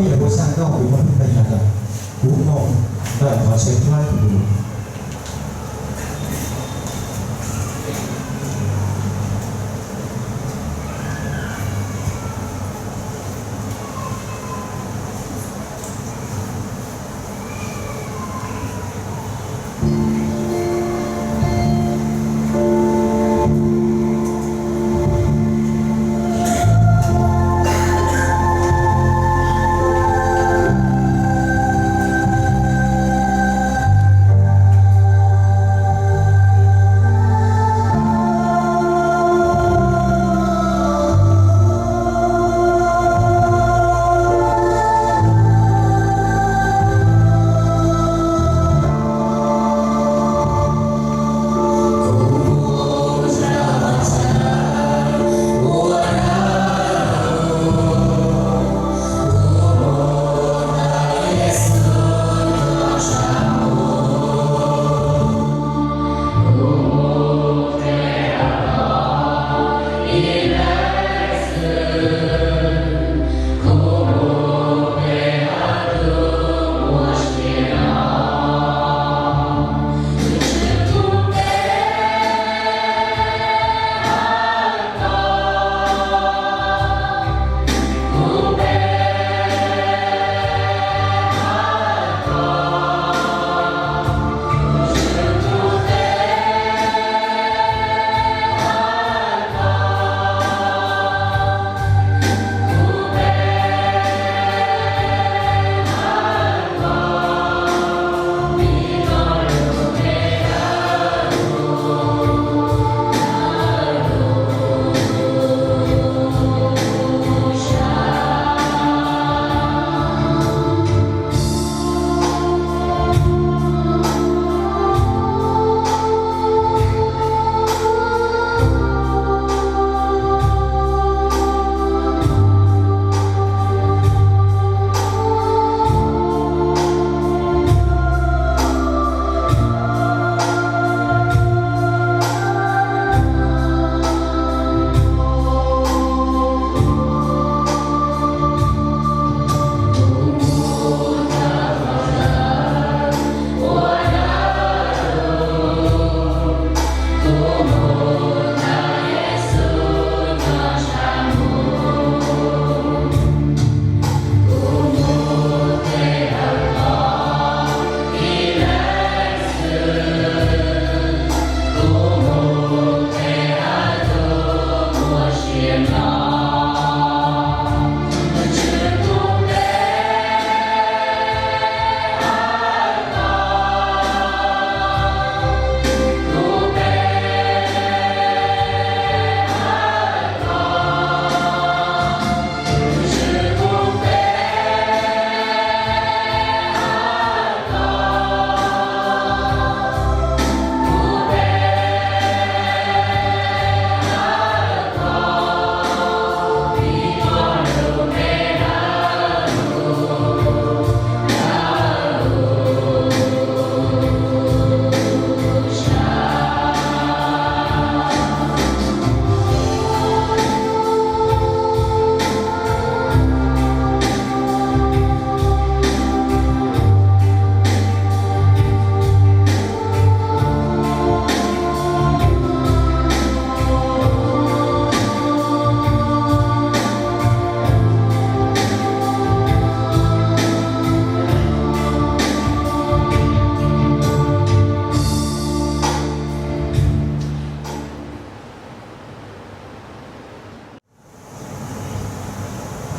Ib yam ua xya nkauj kuv muaj lub npe hais tias kuv moo ntawm qhov chaw plaub tus.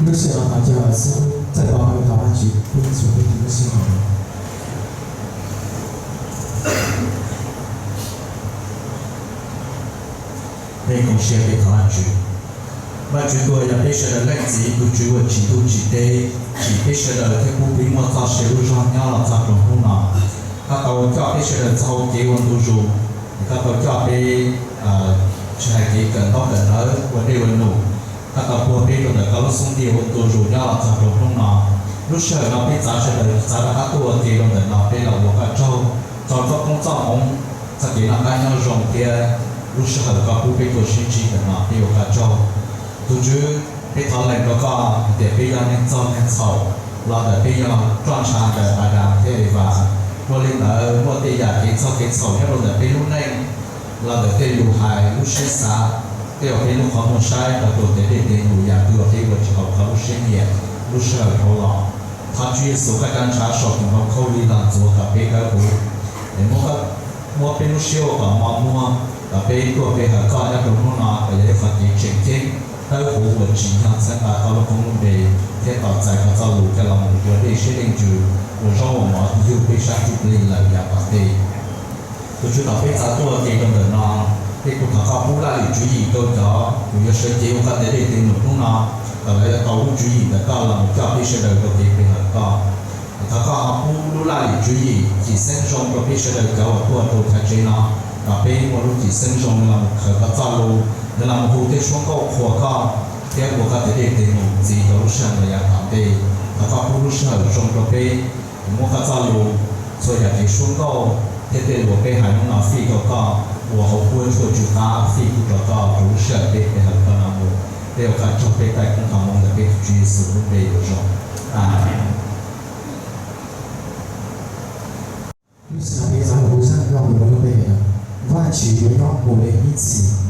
Lub sij hawm no mas coj xub txawj pab peb thov Vajtswv pub txhua tus lub sij hawm. Peb koom siab peb thov Vajtswv. Vajtswv tus uas yog peb sawv daws leej Txiv, tus Tswv uas tsim ntuj tsim teb, tsim peb sawv daws thiab pub peb muaj txoj sia lub zog nyob los txog rau hnub no. Koj tau coj peb sawv daws txoj hau kev ua ntu zus, es koj tau coj peb tsis hais kev kawm ntaub kawm ntawv ua dej ua num, koj tau puag peb rau ntawm koj lub xub ntiag ua ntu zus nyob los txog rau hnub no. Lub sij hawm no peb txav sawv daws txav rov qab tuaj ua ke rau ntawm no, peb los ua koj tsaug txog txoj koob txoj hmoov, txoj kev noj qab nyob zoo thiab lub sij hawm koj pub peb tuaj sib ntsib ntawm no, peb ua koj tsaug. Tus Tswv, peb thov lees rau koj hais tias peb yog neeg txaug neeg txhaum, Los ntawm peb yog roj ntsha ntawm Adas thiab Evas. Ua li ntawd muaj tej yam kev txog kev txhaum nyob rau ntawm peb lub neej, los ntawm tej lus hais, lub siab xav, tej uas peb lub qhov muag saib rau tus tes dej tes num, yam twg uas peb ua tsis haum koj lub siab nyiam, lub sij hawm dhau los, thov Tswv Yexus koj cov ntshav saum tus ntoo khaub lig los ntxuav kom peb dawb huv. Es muab, muab peb lub siab ua kom mos muag, kom peb tuaj pe hawm koj nyob rau hnub no kom yog ib qho kev tseem ceeb, dawb huv uas tsim nyog txhawb nqa koj lub koob lub npe, thiab tos txais koj txoj lus coj los mus ua dej siab dej ntsws, ua zaub ua mov yug peb sab ntsuj plig lawm yav tom ntej. Tus Tswv, thaum peb txav tuaj ua ke rau ntawm no, peb kuj thov koj pub laj lim tswv yim rau cov uas yuav sawv cev ua koj tes dej tes num hnub no, kom lawv yuav tau lub tswv yim ntawm koj los mus coj peb sawv daws rau kev pe hawm koj. Thov koj ho pub lub laj lim tswv yim cim xeeb zoo rau peb sawv daws cov uas tuaj rau chav tsev no, kom peb muaj lub cim xeeb zoo yuav los mus khaws koj txoj lus, yuav los mus hu tej suab nkauj qhuas koj, thiab ua koj tes dej tes num ntxiv rau lub sij hawm los yav tom ntej. Thov koj pub lub sij hawm zoo rau peb, muab koj txoj lus, txhua yam kev suab nkauj thiab tej lus peb hais hnub no fij rau koj, ua hauv kuab tshuaj tsw qab fij kuj rau koj rau lub sij hawm peb pe hawm koj no mus. Peb ua koj tsaug, peb taij koob hmoov ntawm peb tus Tswv Yexus lub npe uas zoo. Amees. Lub sij hawm peb txav lus sab nrog mus rau lub npe Vajtswv yuav nyob mus li ib txhis.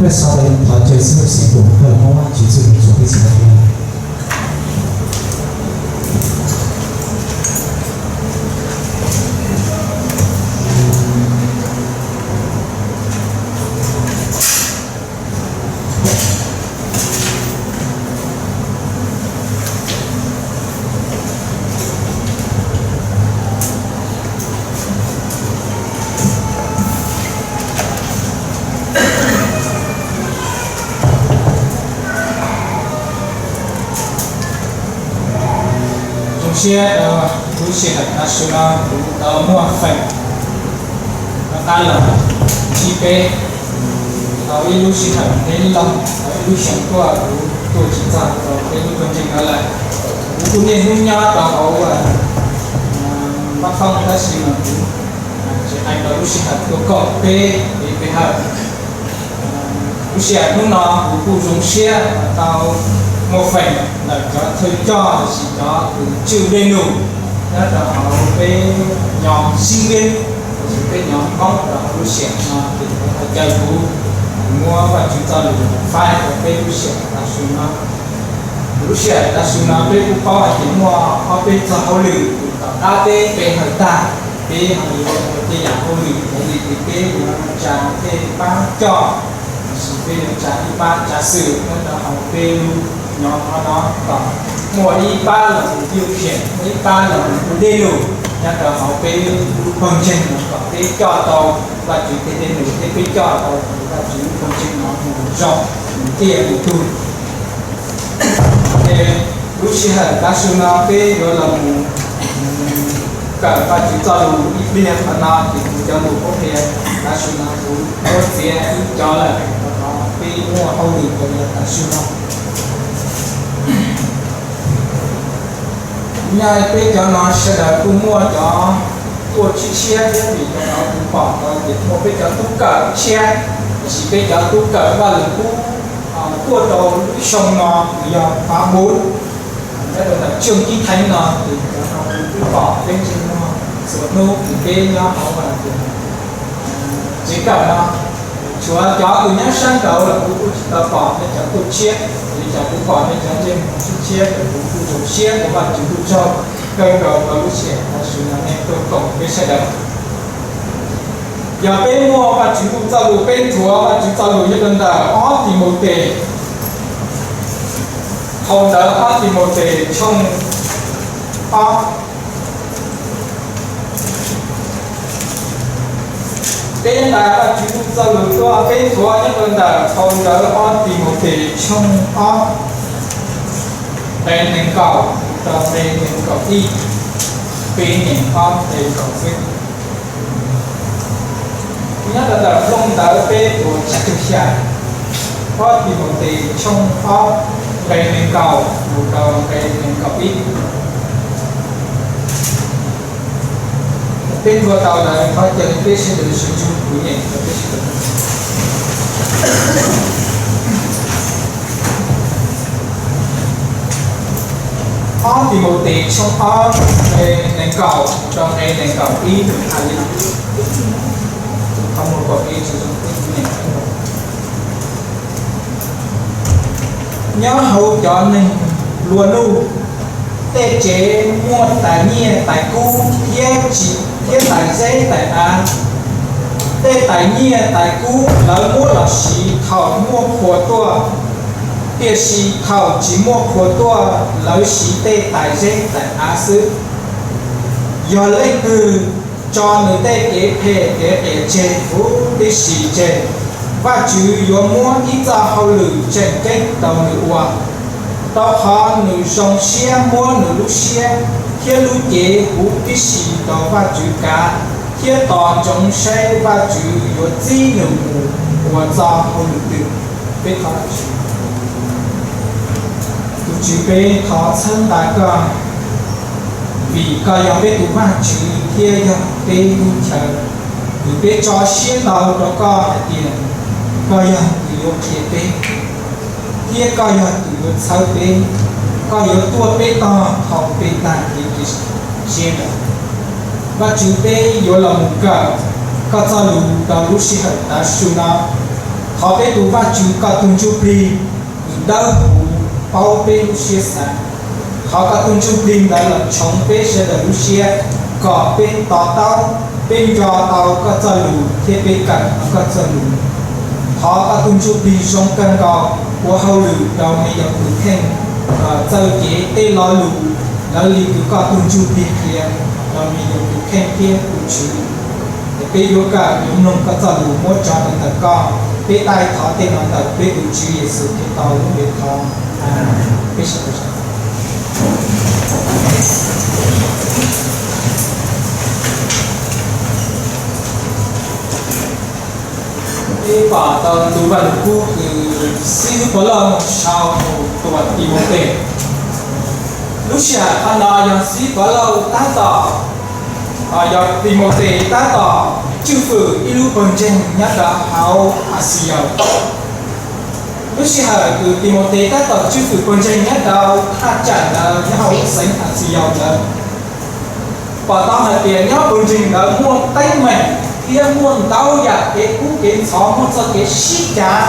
Peb sawv daws thov caw txhua tus xib hwb tuaj los muab Vajtswv txoj lus txuas peb txhua tus. Zoo siab rau lub sij hawm tav su no kuv tau muaj feem rov qab los ntsib peb tau ib lub sij hawm ntev loo, tau ib lub xyoo tuaj kuv tuaj tsis txog rau peb lub koog ntseeg no lawm. Kuv kuj niaj hnub nyob rau hauv vaj foob tab sis mas kuv tsis hais tau lub sij hawm tuaj koom peb peb hawm. Lub sij hawm hnub no kuv kuj zoo siab tau muaj feem ntawm cov thawj coj los sis cov tus tswj dej num nyob rau hauv peb nyom sib ntiab los sis peb nyom Hmoob rau hauv lub sij hawm no ces lawv tau caw kuv muab Vajtswv txoj lus faib rau peb lub sij hawm tav su no. Lub sij hawm tav su no peb kuj paub hais tias muaj ob peb txog hauj lwm tom qab peb pe hawm tag, peb ho yuav ua tej yam hauj lwm ntawd li ces peb yuav tsa tej pab coj los sis peb yuav tsa ib pab tsav xwm nyob rau hauv peb lub nyom no no kom muaj ib pab los mus yuj khiam, muaj ib pab los mus ua dej num nyob rau hauv peb lub koog ntseeg no kom peb coj tau Vajtswv tej dej num thiab peb coj tau Vajtswv lub koog ntseeg no mus zoo mus tiaj mus tug. Ces lub sij hawm tav su no peb yuav los mus kawm Vajtswv txoj lus ib pliag qhov no ces kuv cov lus qhuab qhia tav su no kuv muab txiav ib co lawm, qhov no peb muaj hauj lwm rau yav tav su no. Nyaj peb cov no sawv daws kuj muaj cov tuaj tshiab tshiab thiab vim cov no kuv pom tau tias muaj peb cov tub kawm tshiab, tiam sis peb cov tub kawm Vaj Lwm Kub tuaj rau lub xyoo no nws yog khóa bốn. Nyob rau ntawm chương chín thánh no ces cov no kuv twb pom peb ntsej muag txhua hnub ces peb nyob hauv tias tsev kawm no. Tshuav cov uas nyob sab nraud los kuv kuj tsis tau pom nej cov tuaj tshiab, vim cov kuv pom nej cov ntsej muag tshiab tshiab ces kuv kuj zoo siab ua Vajtswv tsaug kawg nkaus rau lub sij hawm tav su no nej tuaj koom peb sawv daws. Yog peb muaj Vajtswv txoj lus, peb nthuav Vajtswv txoj lus nyob rau ntawm ob Timautes, phau ntawv ob Timautes tshooj ob. Peb nqa Vajtswv txoj lus tuaj, peb nthuav nyob rau ntawm phau ntawv ob Timautes tshooj ob, nqe nees nkaum rau nqe nees nkaum ib, peb nyeem ob nqe nkaum xwb. Nyob rau ntawm nplooj ntawv peb tuav tsib caug xya, ob Timautes tshooj ob, nqe nees nkaum mus rau nqe nees nkaum ib. Peb nthuav tau lawm, thov caw peb sawv daws sawv ntsug kuv nyeem rau peb sawv daws. Ob Timautes tshooj ob, nqe nees nkaum rau nqe nees nkaum ib hais li no. Nyob hauv cov neeg nplua nuj, tej tsev muaj tais nyiaj tais kub thiab tsis, thiab tais zeb tais av. Tej tais nyiaj tais kub lawv muab los siv thaum muaj qhua tuaj, tiam sis thaum tsis muaj qhua tuaj lawv siv tej tais zeb tais av xwb. Yog leej twg tso nws tej kev phem kev qias tseg huv tib si tseg, Vajtswv yuav muab ib txoj hauj lwm tseem ceeb rau nws ua, rau qhov nws zoo siab muab nws lub siab thiab lub cev huv tib si rau Vajtswv kav, thiab tos ntsoov saib Vajtswv yuav txib nws mus ua txoj hauj lwm twg. Peb thov Vajtswv. Tus Tswv, peb thov txhawb nqa koj, vim koj yog peb tus Vajtswv thiab yog peb lub chaw. Vim peb tso siab ntau rau koj hais tias koj yog tus yuav qhia peb, thiab koj yog tus yuav txhawb peb, koj yuav tuaj peb tog thaum peb tag kev cia siab ntawd. Vajtswv, peb yuav los mus kawm koj txoj lus rau lub sij hawm tav su no. Thov peb tus Vajtswv koj tus Ntsuj Plig nws dawb huv paub peb lub siab xav. Thov koj tus Ntsuj Plig ntawd los tshoov peb sawv daws lub siab, kom peb to taub, peb nco tau koj txoj lus thiab peb kawm koj txoj lus. Thov koj tus Ntsuj Plig zoo kawg nkaus ua hauj lwm rau me nyuam tus kheej, txawm tias tej lo lus ntawd li kws koj tus Ntsuj Plig qhia rau me nyuam tus kheej thiab tus Tswv. Es peb yuav kawm yuav mloog koj txoj lus muab tso rau ntawm koj. Peb taij thov tej no ntawm peb tus Tswv Yexus Khetos lub npe thov. Peb sawv daws Peb pom tau tus Vaj Lug Kub kws xib hwb Pov Lauj sau mus tua Timautes. Lub sij hawm qhov no yog xib hwb Pov Lauj tab tom, yog Timautes tab tom tswj fwm ib lub pawg ntseeg nyob rau hauv As Xis Yaus. Lub sij hawm kws Timautes tab tom tswj fwm pawg ntseeg nyob rau thaj tsam ntawd nyob hauv lub xeev As Xis Yaus ntawd, pom tau hais tias nyob pawg ntseeg ntawd muaj teeb meem thiab muaj ntau yam kev kub kev ntxhov, muaj txoj kev sib cav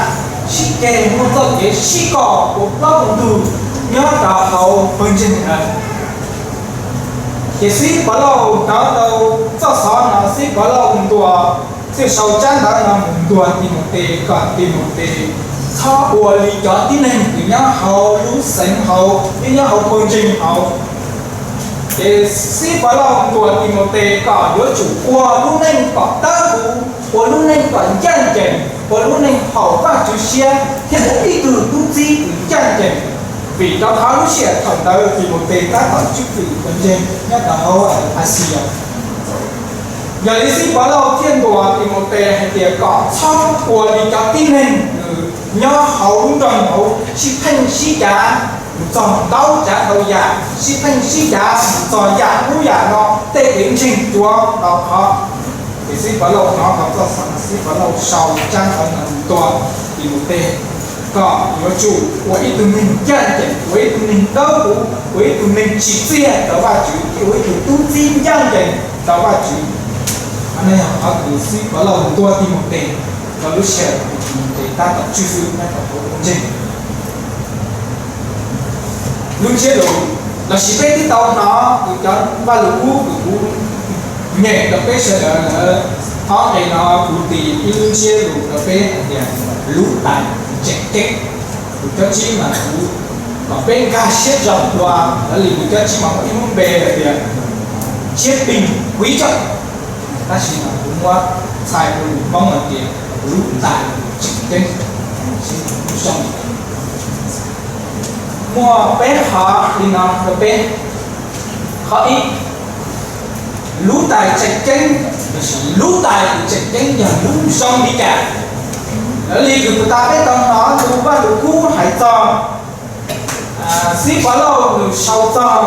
sib ceg, muaj txoj kev sib kos ua plaub ua ntug nyob rau hauv pawg ntseeg ntawd. Ces xib hwb Pov Lauj hnov tau txoj xov no, xib hwb Pov Lauj ntuas, thiaj sau tsab ntawv no mus ntuas Timautes kom Timautes txhob ua li cov tib neeg kws nyob hauv lub xeev hauv thiab nyob hauv pawg ntseeg hauv. Ces xib hwb Pov Lauj ntuas Timautes kom yuav tsum ua lub neej kom dawb huv, ua lub neej kom ncaj ncees, ua lub neej haum Vajtswv siab thiab ua ib tug tub txib kws ncaj ncees, vim rau qhov lub sij hawm thaum ntawd Timautes tab tom tswj fwm pawg ntseeg nyob rau hauv As Xis Yaus. Yog li xib hwb Pov Lauj thiaj ntuas Timautes hais tias kom txhob ua li cov tib neeg kws nyob hauv lub nroog hauv sib pheej sib cav mus txog ntau tsav ntau yam, sib pheej sib cav mus txog yam ub yam no, tej kev ntseeg cuav ntau qhov. Ces xib hwb Pov Lauj hnov tau txoj xov no, xib hwb Pov Lauj sau tsab ntawv no ntuas Timautes kom yuav tsum ua ib tug neeg ncaj ncees, ua ib tug neeg dawb huv, ua ib tug neeg tsim txiaj rau Vajtswv thiab ua ib tug tub txib ncaj ncees rau Vajtswv. Qhov no yog qhov kws xib hwb Pov Lauj ntuas Timautes rau lub sij hawm Timautes tab tom tswj fwm nyob rau hauv pawg ntseeg. Lub ntsiab lus, lossis peb twb tau hnov kws cov Vaj Lug Kub kws kuv nyeem rau peb sawv daws lawm, ob nqe no kuv tis ib lub ntsiab lus rau peb hais tias lub tais tseem ceeb. Kuv cov tsib mas kuv kom peb nkag siab zoo dua, lawv li kuv cov tsib mas muaj ib lub npe hais tias Chiab Pij Kuiv Coj, tab sis mas kuv muab txhais ua lus Hmoob hais tias lub tais tseem ceeb. Muaj peb qhov li no rau peb. Qhov ib, lub tais tseem ceeb, lub tais tseem ceeb yog lub zoo li cas? Lawv li kws puag ta peb tau hnov ntu Vaj Lug Kub hais txog, xib hwb Pov Lauj nws sau txog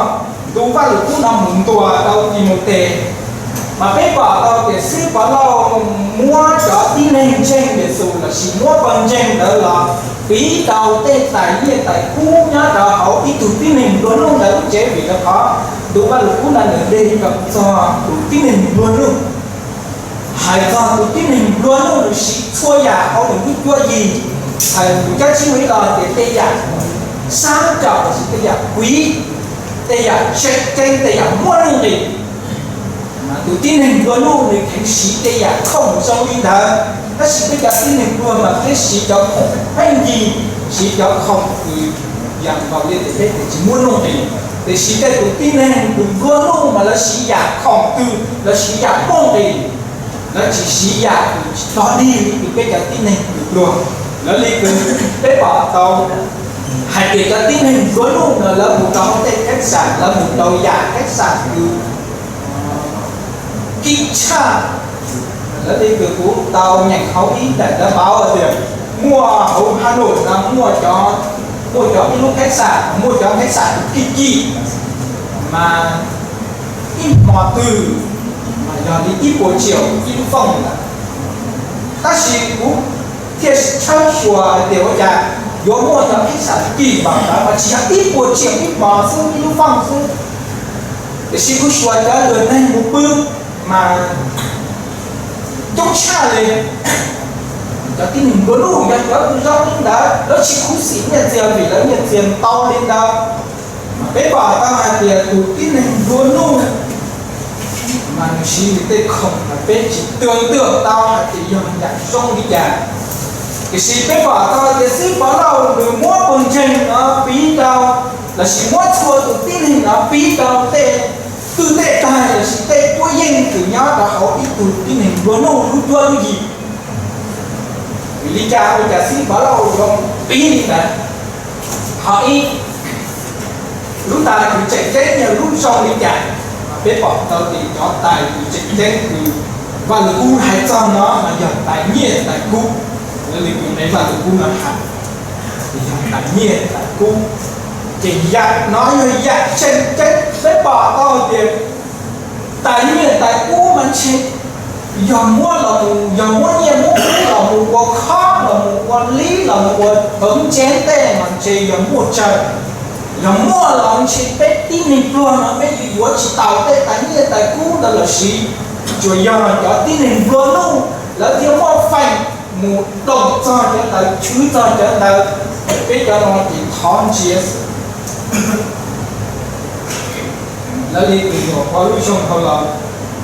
ntu Vaj Lug Kub no mus ntuas rau Timautes, mas peb pom tau tias xib hwb Pov Lauj muab cov tib neeg ntseeg Yexus lossis muab pawg ntseeg ntawd los piv rau tej tais nyiaj tais kub nyob rau hauv ib tug tib neeg nplua nuj ntawd lub tsev, vim rau qhov ntu Vaj Lug Kub no nws de rau txog tus tib neeg nplua nuj. Hais txog tus tib neeg nplua nuj nws siv txhua yam hauv nws lub cuab yig, hais tus cab tsib ib los tias tej yam sab nraum lossis tej yam kuiv, tej yam tseem ceeb, tej yam muaj nuj nqis. Mas tus tib neeg nplua nuj nws kheev siv tej yam khoom zoo li ntawd, tab sis peb cov tib neeg pluag mas peb siv cov khoom pheej yig, siv cov khoom kws yam nkaus li tias peb tias tsis muaj nuj nqis. Tiam sis tej tus tib neeg tus nplua nuj mas lawv siv yam khoom twg, lawv siv yam muaj nqis, lawv tsis siv yam kws tsis tog dig li kws peb cov tib neeg pluag. Lawv li kws peb pom tau hais tias cov tib neeg nplua nuj no lawv mus rau hauv tej kheeb sam, lawv mus rau yam kheeb sam kws kim tshaj. Lawv li kws kuv tau nyeem hauv ib daim ntawv pauv tias muaj hauv Hà Nội no muaj cov, muaj cov ib lub kheeb sam, muaj cov kheeb sam kim kim, mas ib hmo twg mas yog li ib puas triệu ib lub fooj lawm. Tab sis kuv thiaj tshawb xyuas hais tias ua cas yuav muaj cov kheeb sam kim npaum ntawd mas tsis yog ib puas triệu ib hmo xwb, ib lub fooj xwb. Tiam sis kuv xyuas cov lwm neeg mus pw mas coob tshaj li. Cov tib neeg nplua nuj yog cov tug zoo li ntawd, lawv tsis khuv xim nyiaj txiag vim lawv nyiaj txiag ntau li ntawd. Peb pom tau hais tias tus tib neeg nplua nuj mas nws siv nws tej khoom mas peb tsis tau ntwm tau hais tias yog yam zoo li cas. Tiam sis peb pom tau tias Xib Pov Lauj nws muab pawg ntseeg no piv rau, lossis muab txhua tus tib neeg no piv rau tej twj tej tag lossis tej cuab yeej kws nyob rau hauv ib tug tib neeg nplua nuj lub cuab lub yig. Vim li cas ua cas Xib Pov Lauj yuav piv li ntawd? Qhov ib, lub tais kws tseem ceeb yog lub zoo li cas? Peb pom tau tias cov tais kws tseem ceeb kws Vaj Lug Kub hais txog no mas yog tais nyiaj tais kub. Lawv li kws nqe Vaj Lug Kub no hais yog tais nyiaj tais kub. Ces yam no yog yam tseem ceeb. Peb pom tau tias tais nyiaj tais kub mas ntshe yog muab los mus, yog muab nyiaj muab kub los mus ua khob, los mus ua lib, los mus ua pawv ntsev tej mas ntshe yog muaj tsawg. Yog muaj los ntshe peb tib neeg pluag no peb yuav tsis tau tej tais nyiaj tais kub ntawd lossis tsuas yog cov tib neeg nplua nuj lawv thiaj muaj feem mus doos txog cov ntawd, chwv txog cov ntawd. Peb cov no ces thov ntsia xwb. Lawv li tus nyuam qhuav lub xyoo dhau los,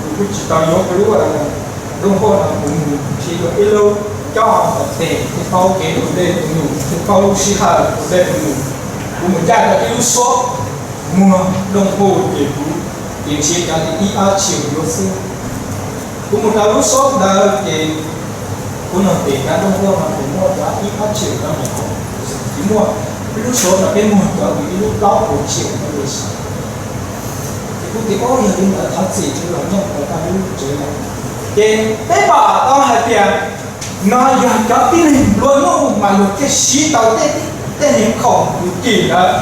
kuv kuj tsis tau yuav kuv lub nplooj hauj no, kuv mus nrhiav yuav ib lub coj ntawm tes thiaj paub kev ua ntej tus nus, thiaj paub lub sij hawm ua ntej tus nus. Kuv mus ncaj tau ib lub suab muag nplooj hauj ces kuv ces nrhiav cov li ib ob txhiab yuav xwb. Kuv mus rau lub suab ntawd ces kuv nug pem cov nplooj hauj no ces muaj cov ib ob txhiab cov ntawd, tsis muaj. Ib lub suab no peb muag cov li ib lub plaub puas txhiab no li sav. Ces kuv tias, o, yog li ntawd thov txim kuv los nyob rau lub tsev lawm. Ces peb pom tau hais tias no yog cov tib neeg nplua nuj mas luag thiaj siv tau tej, tej niag khoom kws kim ntawd.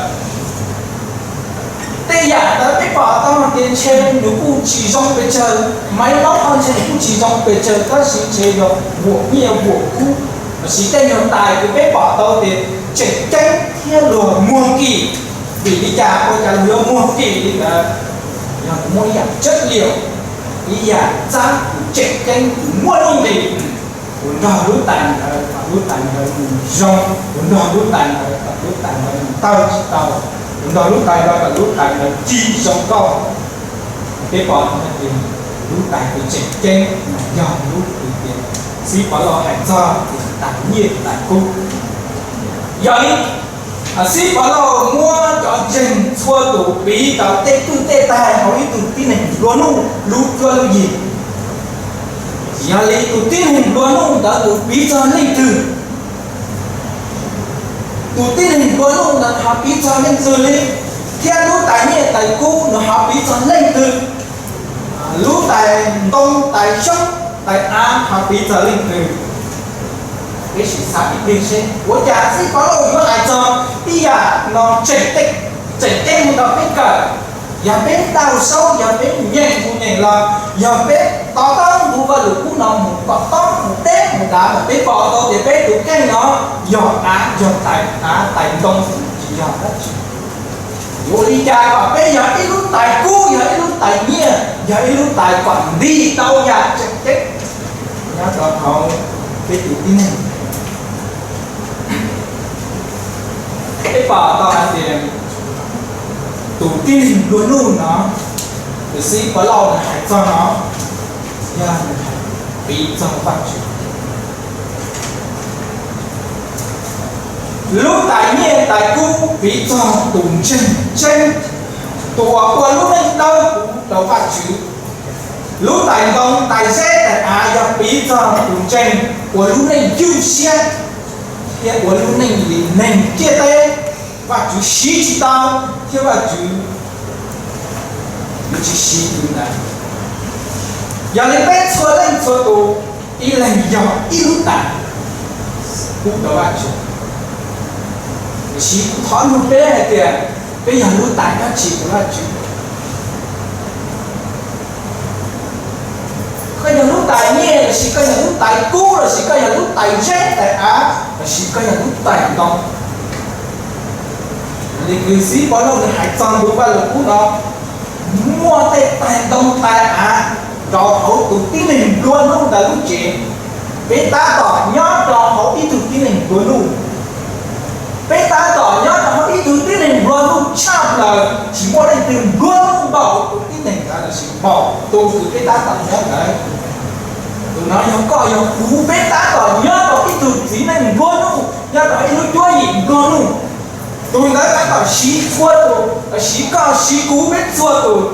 Tej yam ntawd peb pom tau hais tias ntshe nws kuj tsis zoo pes tsawg, maiv laub ho ntshe nws kuj tsis zoo pes tsawg tab sis ntshe yog vuam nyiaj vuam kub lossis tej nyuag tais kws peb pom tau tias tseem ceeb thiab luag muag kim. Vim li cas ua cas luag yuav muag kim li ntawd? Yog muaj ib yam tsab liam, ib yam txab kws tseem ceeb kws muaj nuj nqis, kuv nrog lub tais ntawd kom lub tais ntawd mus zoo, kuv nrog lub tais ntawd kom lub tais ntawd mus tawg tsis tau, kuv nrog lub tais ntawd kom lub tais ntawd ci zoo nkauj. Peb pom hais tias lub tais kws tseem ceeb mas yog lub kws tias Xib Pov Lauj hais txog tais nyiaj tais kub. Yog li Xib Pov Lauj muab cov ntseeg txhua tus piv rau tej twj tej tag hauv ib tug tib neeg nplua nuj lub cuab lub yig. Yog li tus tib neeg nplua nuj ntawd tus piv txog leej twg? Tus tib neeg nplua nuj ntawd ho piv txog leej twg li? Thiab lub tais nyiaj tais kub nws ho piv txog leej twg? Lub tais ntoo tais xyoob tais av ho piv txog leej twg? Peb sim xav ib pliag seb ua cas Xib Pov Lauj yuav hais txog ib yam no tseem ceeb, tseem ceeb mus rau peb kawm. Yog peb daug saub, yog peb nyeem mus nyeem los, yog peb to taub ntu Vaj Lug Kub no mus kom tob mus deb mus dav mas peb pom tau tias peb tus kheej no yog av, yog tais av tais ntoo, tsis yog dab tsi. Yuav ua li cas kom peb yog ib lub tais kub, yog ib lub tais nyiaj, yog ib lub tais kom nti tau yam tseem ceeb nyob rau hauv peb tus tib neeg? Peb pom tau hais tias tus tib neeg nplua nuj no, tus Xib Pov Lauj nws hais txog no yog nws hais piv txog Vajtswv. Lub tais nyiaj tais kub piv txog tus ntseeg tseeb, tus uas ua lub neej dawb huv rau Vajtswv. Lub tais ntoo tais zeb tais av yog piv txog tus ntseeg ua lub neej ywj siab thiab ua lub neej li neeg ntiaj teb, Vajtswv siv tsis tau thiab Vajtswv yuav tsis siv tus ntawd. Yog li peb txhua leej txhua tus ib leeg yog ib lub tais kub rau Vajtswv. Tiam sis kuv thov nug peb hais tias peb yog lub tais dab tsi rau Vajtswv? Koj yog lub tais nyiaj lossis koj yog lub tais kub lossis koj yog lub tais zeb tais av lossis koj yog lub tais ntoo? Li kws Xib Pov Lauj nws hais txog ntu Vaj Lug Kub no, muaj tej tais ntoo tais av rau hauv tus tib neeg nplua nuj ntawd lub cev. Peb tab tom nyob rau tshaj plaws, tsis muaj leej twg nplua nuj npaum tus tib neeg ntawd lossis npaum tus uas peb tab tom nyob ntawd. Tus no yog koj yog kuv, peb tab tom nyob rau ib tug txiv neej nplua nuj, nyob rau ib lub cuab yim nplua nuj. Tus ntawd tab tom siv txhua tus, siv koj siv kuv peb txhua tus.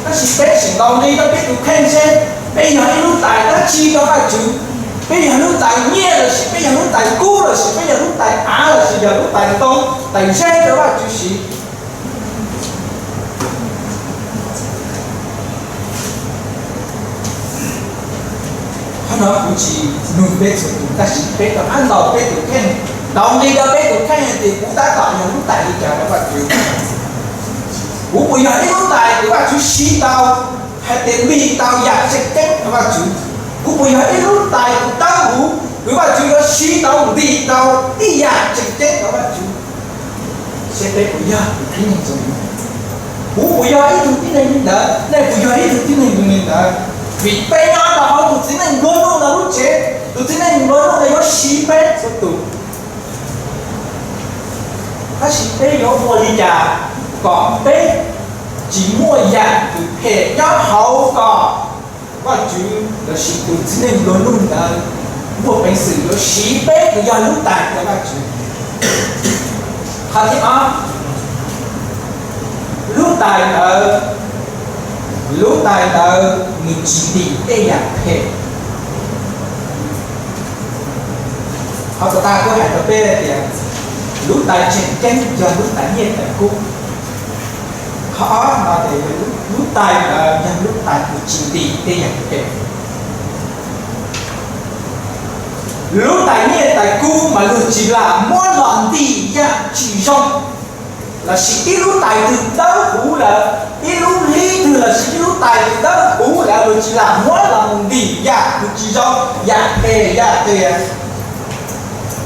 Tab sis peb tseem ntaus nqi rau peb tus kheej seb peb yog ib lub tais dab tsi rau Vajtswv. Peb yog lub tais nyiaj lossis peb yog lub tais kub lossis peb yog lub tais av lossis yog lub tais ntoo tais zeb rau Vajtswv siv. Qhov no kuv tsis nug peb txhua tus, tab sis peb rov qab ntaus peb tus kheej, ntaus nqi rau peb tus kheej hais tias kuv tab tom yog lub tais li cas rau Vajtswv. Kuv puas yog ib lub tais uas Vajtswv siv tau hais tias ntim tau yam tseem ceeb rau Vajtswv? Kuv puas yog ib lub tais uas dawb huv uas Vajtswv yuav siv tau ntim tau ib yam tseem ceeb rau Vajtswv? Seb peb puas yog tus tib neeg zoo li ntawd? Kuv puas yog ib tug tib neeg li ntawd? Nej puas yog ib tug tib neeg zoo li ntawd? Vim peb nyob rau hauv tus txiv neej nplua nuj ntawd lub tsev, tus txiv neej nplua nuj ntawd yuav siv peb txhua tus. Tab sis peb yuav ua li cas kom peb tsis muaj yam twg phem nyob hauv kom Vajtswv lossis tus txiv neej nplua nuj ntawd muaj peev xwm yuav siv peb uas yog lub tais rau Vajtswv? Qhov thib ob, lub tais ntawd, lub tais ntawd nws tsis ntim tej yam phem. Qhov uas kuv hais rau peb tias lub tais tseem ceeb yog lub tais nyiaj tais kub. Qhov ob no tias lub tais ntawd yog lub tais uas tsis ntim tej yam phem. Lub tais nyiaj tais kub mas luag tsis lam muab los ntim yam tsis zoo. Lossis ib lub tais twg dawb huv lawm, ib lub hli twg lossis ib lub tais twg dawb huv lawm luag tsis lam muab los mus ntim yam twg tsis zoo, yam phem yam plias.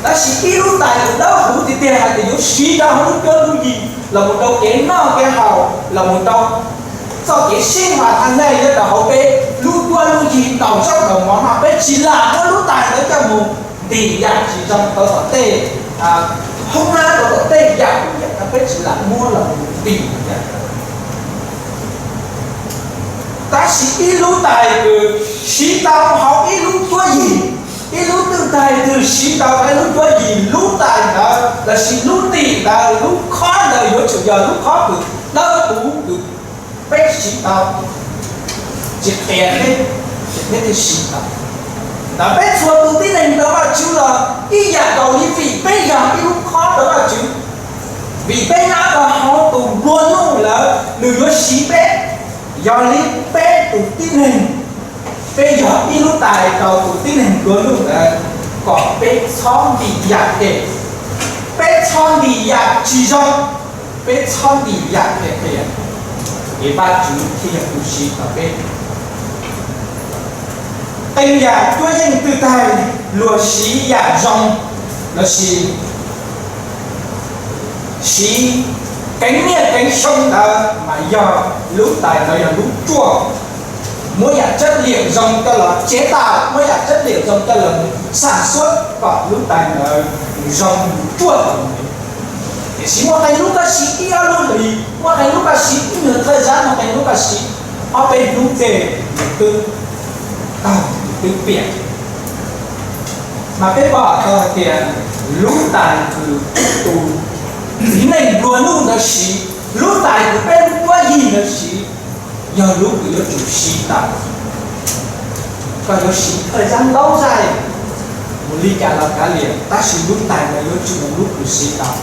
Tab sis ib lub tais twg dawb huv tiag tiag hais tias yuav siv rau hauv lub cuab lub yig los mus rau kev noj kev haus, los mus rau txoj kev sib npaj thaj neej nyob rau hauv peb lub cuab lub yig ntaus zaub ntaus mov no, peb tsis lam muab lub tais ntawd coj mus ntim yam tsis zoo rau tom tej hoob nab, rau tom tej yam, yam no peb tsis lam muab los mus ntim yam. Tab sis ib lub tais uas siv tau hauv ib lub cuab yig, ib lub twj tais twg siv tau hauv ib lub cuab yig, lub tais ntawd lossis lub ntim ntawd, lub khob ntawd yuav tsum yog lub khob uas dawb huv uas peb siv tau, tsis qias thiab, peb thiaj siv tau. Ntawd peb txhua tus tib neeg rau Vajtswv los ib yam nkaus li, vim peb yog ib lub khob rau Vajtswv, vim peb nyob rau hauv tus nplua nuj lawm nws yuav siv peb. Yog li peb tus tib neeg, peb yog ib lub tais rau tus tib neeg nplua nuj ntawd kom peb txhob ntim yam phem, peb txhob ntim yam tsis zoo, peb txhob ntim yam phem qias, es Vajtswv thiaj yog tus siv tau peb. Qee yam cuab yeej twg tag luag siv yam zoo lossis siv keev nyiaj keev xyoo ntawd mas yog lub tais ntawd yog lub ruaj, muab yam tsab liam zoo coj los tsev tas, muab yam tsab liam zoo coj los xam suab kom lub tais ntawd zoo ruaj. Tiam sis muaj qee lub koj siv ib ob lub hlis, muaj qee lub koj siv ib nyuag thawj zab, muaj qee lub koj siv ob peb hnub ces nws twb taug, nws twb piam. Mas peb pom tau hais tias lub tais uas tus txiv neej nplua nuj ntawd siv, lub tais uas peb lub cuab yig ntawd siv, yog lub uas yuav tsum siv tau. Koj yuav siv thawj zab ntau zaus mus li cas los kav liam, tab sis lub tais ntawd yuav tsum yog lub uas siv tau.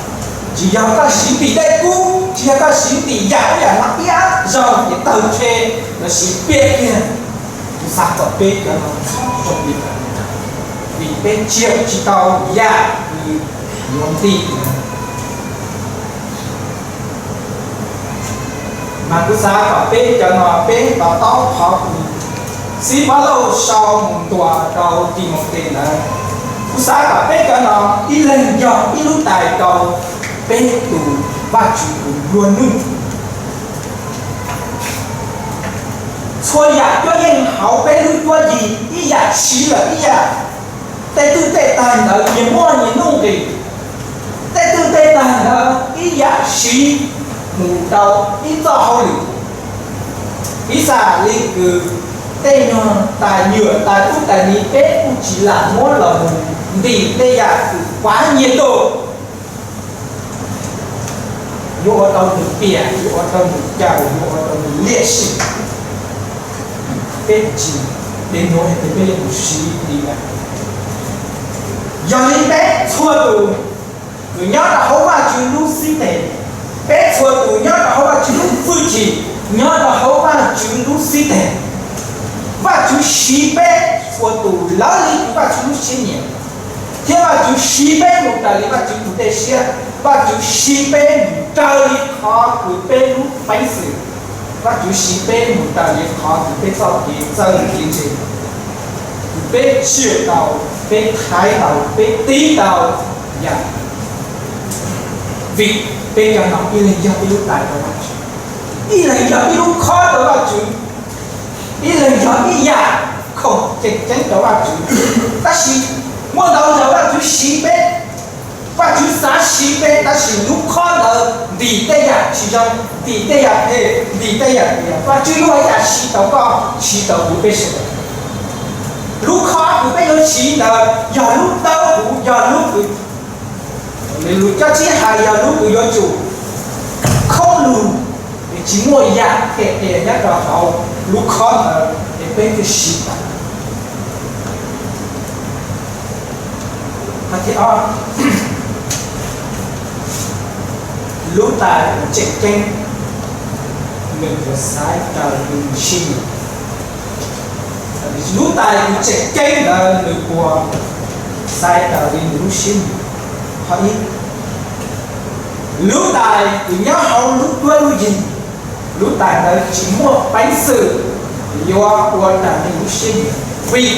Tsis yog koj siv ntim dej kub, tsis yog koj siv ntim yam ub yam no ib zaug ces tawg rhe lossis piam kiag. Kuv xav kom peb cov no txhob zoo li ntawd, vim peb tsim tsis tau yam uas yuav ntim. Mas kuv xav kom peb cov no peb to taub qhov uas Xib Pab Lauj sau mus ntuas rau Timautes ntawd. Kuv xav kom peb cov no ib leeg yog ib lub tais rau peb tus Vajtswv tus nplua nuj. Txhua yam cuab yeej hauv peb lub cuab yig ib yam siv lawm ib yam. Tej twj tej tais ntawd nyias muaj nyias nuj nqis. Tej twj Tej tag ntawd ib yam siv mus rau ib txoj hauj lwm. Piv xam li kws tej nyuag tais nyuam tais ub tais ni peb kuj tsis lam muab los mus ntim tej yam kws kuav nyiaj tuaj, yuav ua rau nws piam, yuav ua rau nws caum, yuav ua rau nws liam sij. Peb tsis, peb nuav hais tias peb yuav mus siv li ntawd. Yog li peb txhua tus kws nyob rau hauv Vajtswv lub xib teg, peb txhua tus nyob rau hauv Vajtswv lub hwj chim, nyob rau hauv Vajtswv lub xib teg, Vajtswv siv peb txhua tus lawv li kws Vajtswv lub siab nyiam, thiab Vajtswv siv peb mus raws li Vajtswv tus dej siab, Vajtswv siv peb mus raws li qhov kws peb lub peev xwm, Vajtswv siv peb mus raws li qhov kws peb txoj kev txawj kev ntse, kws peb tsiaj tau, peb thaiv tau, peb tiv tau yam. Vim peb cov no ib leeg yog ib lub tais rau Vajtswv, ib leeg yog ib lub khob rau Vajtswv, ib leeg yog ib yam khoom tseem ceeb rau Vajtswv. Tab sis muaj ntau zaus Vajtswv siv peb, Vajtswv xav siv peb tab sis lub khob ntawd ntim tej yam tsis zoo, ntim tej yam phem, ntim tej yam tias Vajtswv yuav ua cas siv tau koj, siv tau kuv peb sawv daws. Lub khob kws peb yuav siv ntawd yog lub dawb huv, yog lub kws lus cov tsib hais yog lub kws yuav tsum khoob lug, es tsis muaj yam phem tiag nyob rau hauv lub khob ntawd es peb thiaj siv tau. Qhov thib ob, lub tais uas tseem ceeb, nws puas xaiv raws li nws siab nyiam? Lub tais uas tseem ceeb ntawd nws puas xaiv raws li nws lub siab nyiam? Qhov ib, lub tais uas nyob hauv lub cuab lub yig, lub tais ntawd tsis muaj peev xwm yuav ua raws li lub siab nyiam. Vim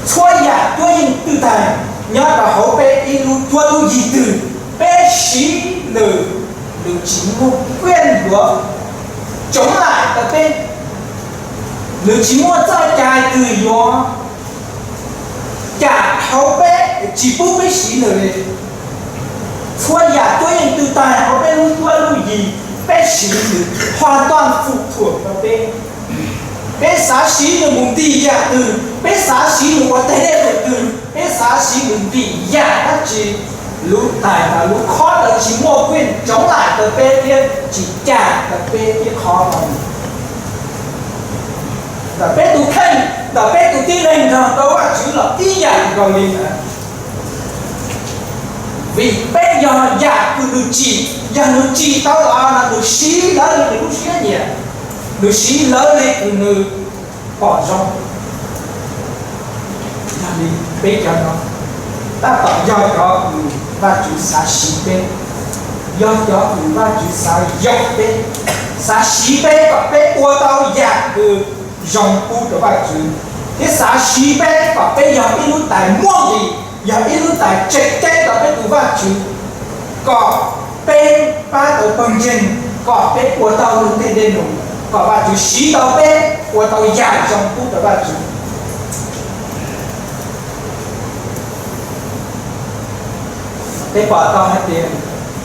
txhua yam cuab yeej twg tag nyob rau hauv peb ib lub cuab lub yig twg, peb siv nws, nws tsis muaj kab yuav tsoov laim rau peb. Nws tsis muaj txoj cai twg yuav cam dhau peb tsis pub peb siv nws li. Txhua yam cuab yeej twg tag hauv peb lub cuab lub yig, peb siv nws hos toj fum thuam rau peb. Peb xav siv nws mus ntim yam twg, peb xav siv nws ua teg dej lwm twg, peb xav siv nws ntim yam dab tsi, lub tais ntawd lub khob ntawd tsis muaj kab yuav tsoov laim rau peb thiab tsis cam rau peb ib qho no. Ntawm peb tus kheej, ntawm peb tus tib neeg nrog rau Vajtswv los ib yam nkaus li ntawd. Vim peb yog yam kws nws tsim, yog nws tsim tau los no nws siv lawv li nws lub siab nyiam, nws siv lawv li kws nws pom zoo. Yog li peb cov no tab tom yog cov kws Vajtswv xav siv peb, yog cov kws Vajtswv xav yog peb, xav siv peb kom peb ua tau yam kws zoo pub rau Vajtswv, thiab xav siv peb kom peb yog ib lub tais muaj nqis, yog ib lub tais tseem ceeb rau peb tus Vajtswv, kom peb pab tau pawg ntseeg, kom peb ua tau lub teg dej num, kom Vajtswv siv tau peb ua tau yam zoo pub rau Vajtswv. Peb pom tau hais tias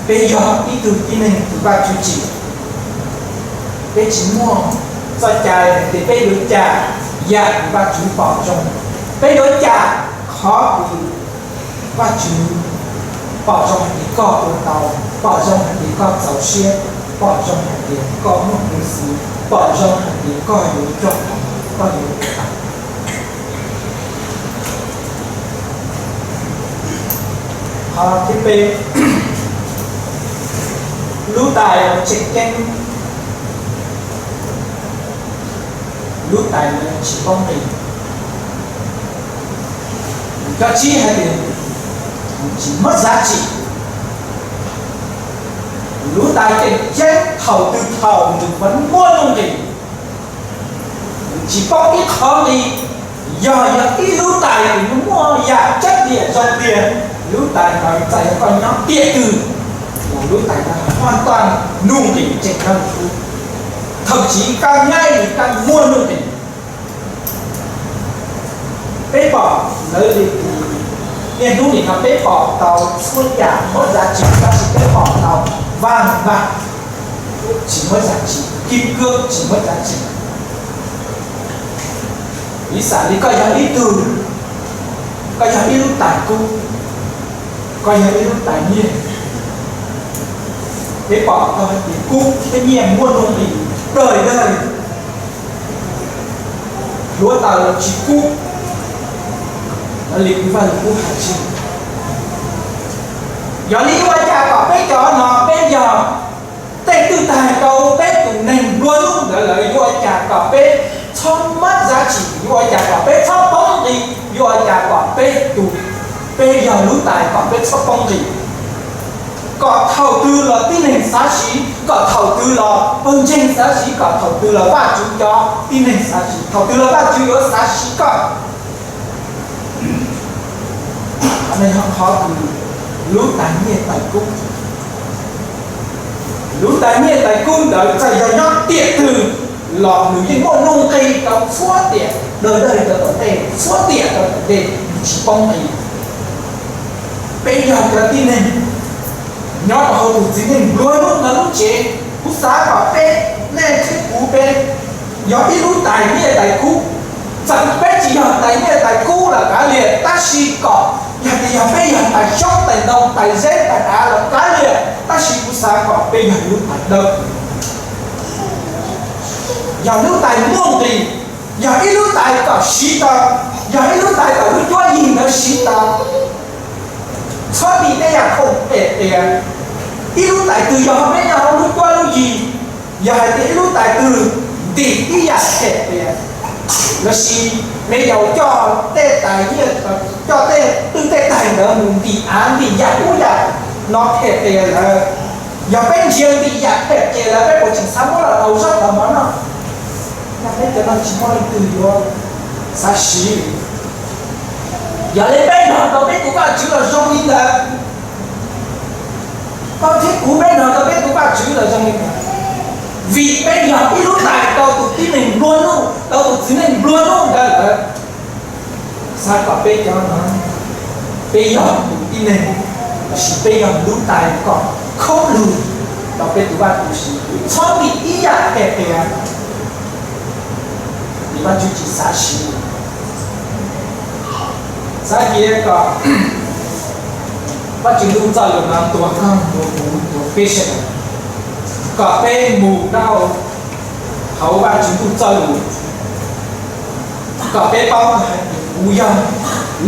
peb yog ib tug tib neeg kws Vajtswv tsim, peb tsis muaj txoj cai hais tias peb yuav cam yam kws Vajtswv pom zoo, peb yuav cam qhov kws Vajtswv pom zoo hais tias koj ua tau, pom zoo hais tias koj txaus siab, pom zoo hais tias koj muaj peev xwm, pom zoo hais tias koj yuav coj, koj yuav ua tau. Qhov thib peb, lub tais uas tseem ceeb, lub tais ntawd tsis paub nqis. Cov tsib hais tias tsis muaj zaj tsim. Lub tais tseem ceeb thaum twg thaum nws muaj nuj nqis, nws tsis paub ib qho nqis. Yog yog ib lub tais nws muaj yam tseeb tiag zoo tiag, lub tais ntawd txawm yog koj nyob tiam twg los lub tais ntawd haj tau nuj nqis tseem ceeb, thậm chí koj nyob li koj muaj nuj nqis. Peb pom lawv li tus Niaj hnub nim no peb pom tau txhua yam muaj zaj tsis, tab sis peb pom tau vaj vaj tsis muaj zaj tsis, kim kawb tsis muaj zaj tsis. Piv xam li koj yog ib tug, koj yog ib lub tais kub, koj yog ib lub tais nyiaj, peb pom tau hais tias kub thiab nyiaj muaj nuj nqis dawj dawj, hluav taws los tsis kub. Li Vajtswv kuj hais tias, yog li yuav ua cas kom peb cov no peb yog tej twj tag rau peb tus neeg nplua nuj ntawd lawm, yuav ua cas kom peb txhob muaj zaj tsis, yuav ua cas kom peb txhob poob nqis, yuav ua cas kom peb tus, peb yog lub tais kom peb txhob poob nqis, kom thaum twg los tib neeg xav siv, kom thaum twg los pawg ntseeg xav siv, kom thaum twg los Vajtswv cov tib neeg xav siv, thaum twg los Vajtswv yuav xav siv koj. Qhov no yog qhov uas lub tais nyiaj tais kub, lub tais nyiaj tais kub ntawd txawm yog nyob tiam twg los nws yeej muaj nuj nqis rau txhua tiam, dawj dawj rau tom ntej, txhua tiam rau tom ntej, nws tsis poob nqis. Peb yog cov tib neeg nyob rau hauv tus txiv neej nplua nuj no lub tsev, kuv xav kom peb, nej thiab kuv peb yog ib lub tais nyiaj tais kub. Txawm peb tsis yog tais nyiaj tais kub los kav liam, tab sis kom yog tias yog peb yog tais xyoob tais ntoo tais zeb tais av los kav liam, tab sis kuv xav kom peb yog lub tais dawb, yog lub tais muaj nqis, yog ib lub tais kom siv tau, yog ib lub tais kom lub cuab yig ntawd siv tau, txhob ntim tej yam khoom phem qias. Ib lub tais twg yog me nyuam lub cuab lub yig, yog hais tias ib lub tais twg ntim ib yam phem qias, los sis me yaus coj tej tais nyiaj, coj tej twj tej tais ntawd mus ntim av ntim yam ub yam no phem qias lawm, yog peb ntsia ntim yam phem qias lawm peb puas tseem xav muab los tau zaub tau mov noj? Peb cov no tsis muaj leej twg yuav xav siv. Yog li peb nrog rau peb tus Vajtswv los zoo li ntawd, koj thiab kuv peb nrog rau peb tus Vajtswv los zoo li ntawd, vim peb yog ib lub tais rau tus tib neeg nplua nuj, rau tus txiv neej nplua nuj ntawd lawm. Xav kom peb cov no, peb yog tus tib neeg, los sis peb yog lub tais kom khoob lug rau peb tus Vajtswv siv, txhob ntim ib yam phem qias. Vim Vajtswv tsis xav siv. Xav cia kom Vajtswv Ntuj txoj lus no ntuas koj, ntuas kuv, ntuas peb sawv daws, kom peb mus rau hauv Vajtswv Ntuj txoj lus, kom peb paub hais tias kuv yog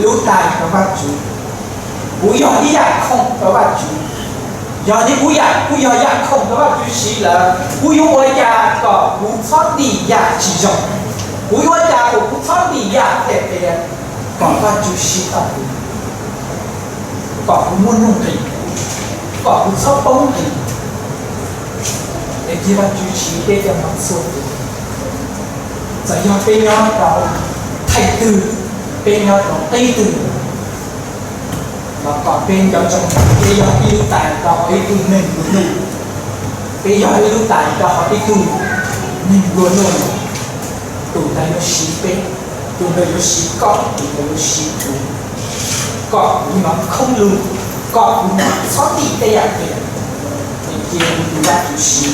lub tais rau Vajtswv, kuv yog ib yam khoom rau Vajtswv. Yog li kuv yam, kuv yog yam khoom rau Vajtswv siv lawm, kuv yuav ua cas kom kuv txhob ntim yam tsis zoo? Kuv yuav ua cas kom kuv txhob ntim yam phem qias, kom Vajtswv siv tau kuv, kom kuv muaj nuj nqis, kom kuv txhob poob nqis? Es cia Vajtswv siv peb cov no txhua tus, txawm yog peb nyob rau theem twg, peb nyob rau qib twg, los kom peb nco ntsoov peb yog ib lub tais rau hauv ib tug neeg nplua nuj, peb yog ib lub tais rau hauv ib tug neeg nplua nuj. Tus ntawd yuav siv peb, tus ntawd yuav siv koj, tus ntawd yuav siv kuv, kom kuv no khoob lug, kom kuv no txhob ntim tej yam phem. Es cia Vajtswv siv,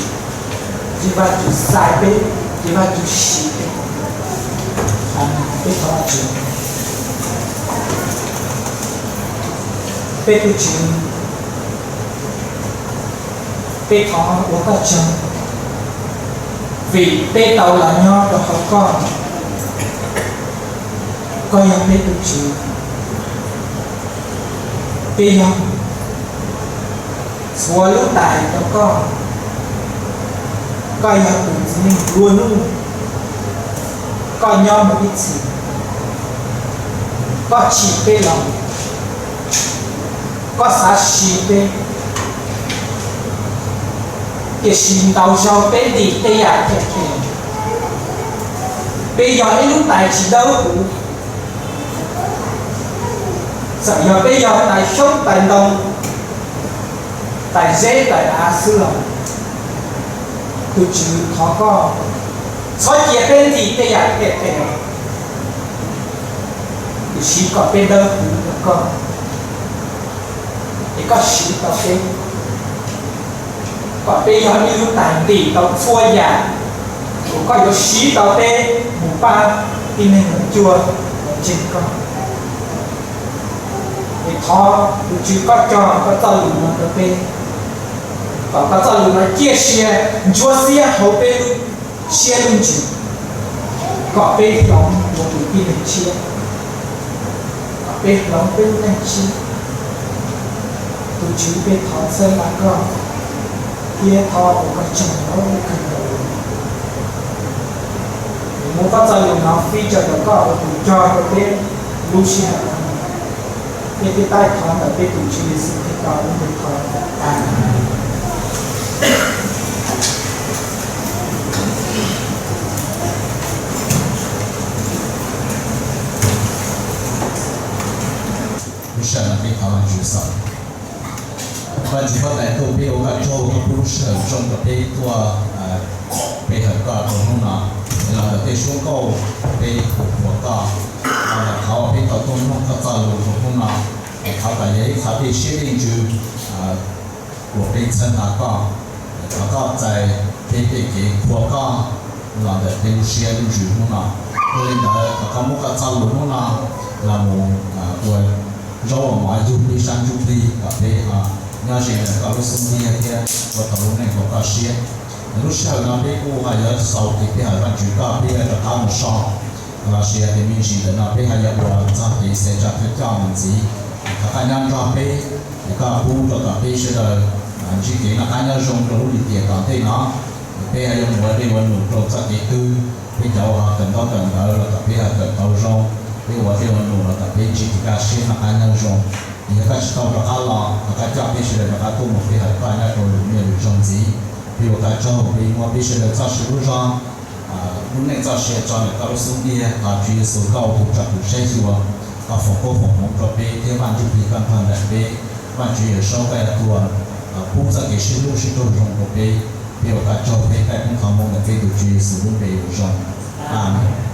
cia Vajtswv xaiv peb, cia Vajtswv siv peb. Peb thov Vajtswv. Peb tus Tswv, peb thov ua koj tsaug, vim peb tau los nyob rau hauv koj. Koj yog peb tus Tswv, peb yog txhua lub tais rau koj. Koj yog tus txiv neej nplua nuj, koj nyob mus ib txhis, koj tsim peb los, koj xav siv peb, tiam sis ntau zaus peb ntim tej yam phem phem. Peb yog ib lub tais tsis dawb huv, txawm yog peb yog tais xyoob tais ntoo, tais zeb tais av xwb los, tus Tswv thov koj txhob cia peb ntim tej yam phem phem, tiam sis kom peb dawb huv rau koj. Koj siv tau peb, kom peb yog ib lub tais ntim tau txhua yam uas koj yuav siv tau peb mus pab tib neeg los cuag los ntseeg koj. Es thov tus Tswv koj cog koj txoj lus no rau peb, kom koj txoj lus no ciaj sia ntsuab xiab hauv peb lub siab lub ntsws, kom peb hloov ua tus tib neeg tshiab, kom peb hloov peb lub neej tshiab. Tus Tswv, peb thov txhawb nqa koj, thiab thov ua koj tsaug ntau kawg nkaus. Muab koj txoj lus no fij tso rau koj ua tus cog rau peb lub sij hawm no. Peb thiaj taij thov ntawm peb tus Tswv Yexus Khetos lub npe thov. Amees. Lub sij hawm no peb thov Vaajtswv xwb. Vaajtswv huab tais tuaj, peb ua koj tsaug koj pub lub sij hawm zoo rau peb tuaj pe hawm koj rau hnub no. Los ntawm tej suab nkauj peb hu qhuas koj, los ntawm qhov uas peb tau tuaj mloog koj txoj lus rau hnub no, thov kom yog ib qho dej siab dej ntsws uas peb txhawb nqa koj, thov koj txais peb tej kev qhuas koj los ntawm peb lub siab lub ntsws hnub no. Yog li ntawd thov koj muab koj txoj lus hnub no los mus ua zaub ua mov yug peb sab ntsuj plig kom peb nyob ze ntawm koj lub xub ntiag thiab ua tau lub neej haum koj siab. Lub sij hawm no peb kuj ho yuav xaus kev pe hawm Vaajtswv koj, peb yuav rov qab mus so, los sis yog tias me ntsis ntawm no peb ho yuav ua txog kev xaiv tsa thawj coj mus ntxiv. Thov koj nyob nrog peb, es koj pub rau kom peb sawv daws ntsib kev noj qab nyob zoo rau lub lim tiam tom ntej no. Peb ho yuav mus ua dej ua num rau txoj kev twg, peb cov uas ho kawm ntaub kawm ntawv los kom peb ho kawm tau zoo, peb ua dej ua num los kom peb ntsib kev kaj siab noj qab nyob zoo. Yog koj tsis tau rov qab los, thov koj coj peb sawv daws rov qab tuaj mus pe hawm koj nyob rau lwm niaj lwm zaug ntxiv. Peb ua koj tsaug, peb muab peb sawv daws txoj sia lub zog, lub neej txoj sia tso ntawm koj lub xub ntiag, thov Tswv Yexus koj ua tus tsom tus saib xyuas, koj foom koob foom hmoov rau peb thiab Vaj Ntsuj Plig koj nrog nraim peb. Vaj Tswv Yawm Saub koj yog tus uas pub txoj kev sib hlub sib raug zoo rau peb. Peb ua koj tsaug, peb taij poob qhov moo ntawm peb tus Tswv Yexus lub npe ua zoo. Amees.